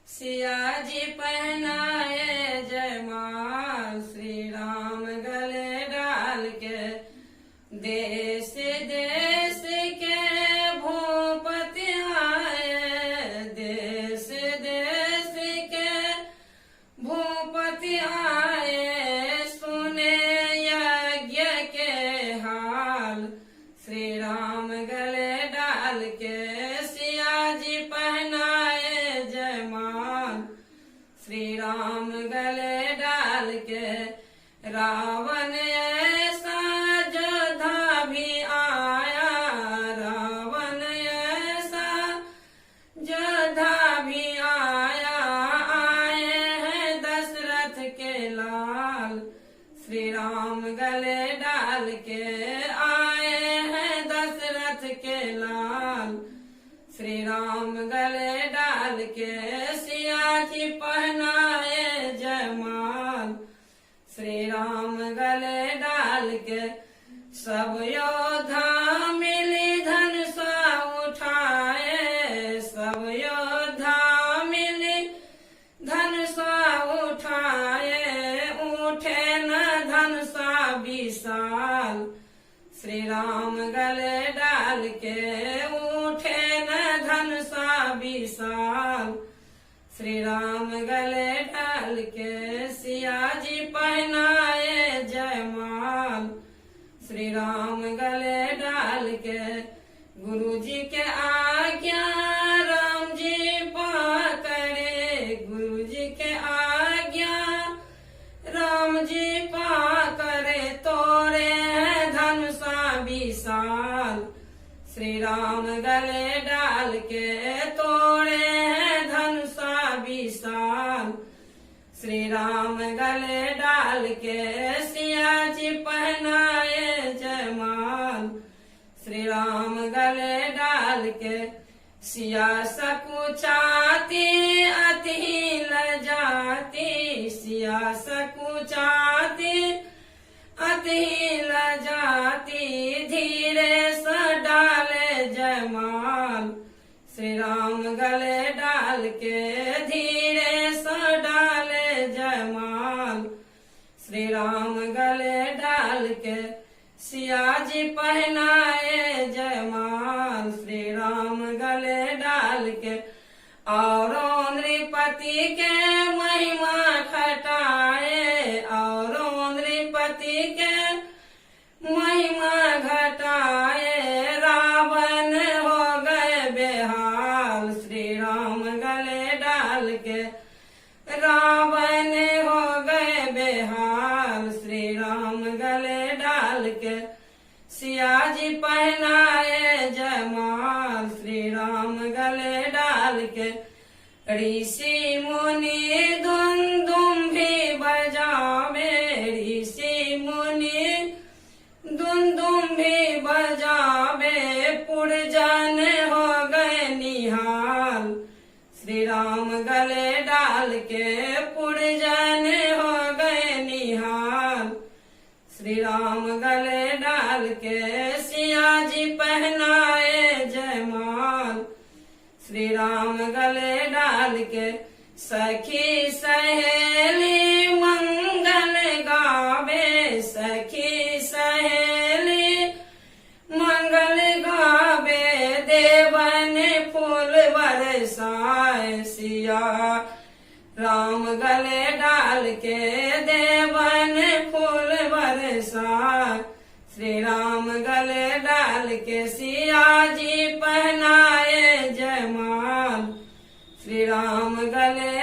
सिया जी पहनाए जयमाल श्री राम गले डाल के। देश देश के भूपति आए, देश देश के भूपति आए, सुने यज्ञ के हाल श्री राम गले डाल के। सिया जी पहनाए जयमाल श्री राम गले डाल के। रावण ऐसा योद्धा भी आया, रावण ऐसा योद्धा भी आया, आए हैं दशरथ के लाल श्री राम गले डाल के। आए हैं दशरथ के लाल श्री राम गले डाल के। सिया जी पहनाए जयमाल श्री राम गले डाल के। सब योद्धा मिली धनुषा उठाए, सब योद्धा मिली धनुषा उठाए, उठे न धनुषा विशाल श्री राम गले डाल के। उठे न धनुषा विशाल श्री राम गले डाल के। सिया जी पहनाए जयमाल श्री राम गले डाल के। गुरु जी के आज्ञा राम जी पकड़े, गुरु जी के आज्ञा राम जी पकड़े, तोरे हैं धनुषा विशाल श्री राम गले डाल के। तोरे हैं धनुषा विशाल श्री राम गले डाल के। सिया जी पहनाए जयमाल श्री राम गले डाल के। सिया सकुचाती अति लजाती, सिया सकुचाती अति लजाती, धीरे स डाले जयमाल श्री राम गले डाल के। धीरे स डाले जयमाल श्री राम गले डाल के। सिया जी पहनाए जयमाल श्री राम गले डाल के। औरों नृपति के महिमा घटाए, औरों नृपति के महिमा घटाए, रावण हो गए बेहाल श्री राम गले डाल के। रावण हो गए बेहाल श्री राम गले डाल के। सिया जी पहनाए जयमाल श्री राम गले डाल के। ऋषि मुनि दुम भी बजावे, ऋषि मुनि दुम भी बजावे, पुरजन हो गए निहाल श्री राम गले डाल के। पुरजन हो गए निहाल श्री राम गले डाल के। सिया जी पहनाए जयमाल श्री राम गले डाल के। सखी सहेली मंगल गावे, सखी सहेली मंगल गावे, देवन फूल बरसाए सिया राम गले डाल के। देवन फूल बरसाए श्री राम गले डाल के। सिया जी पहनाए जयमाल श्री राम गले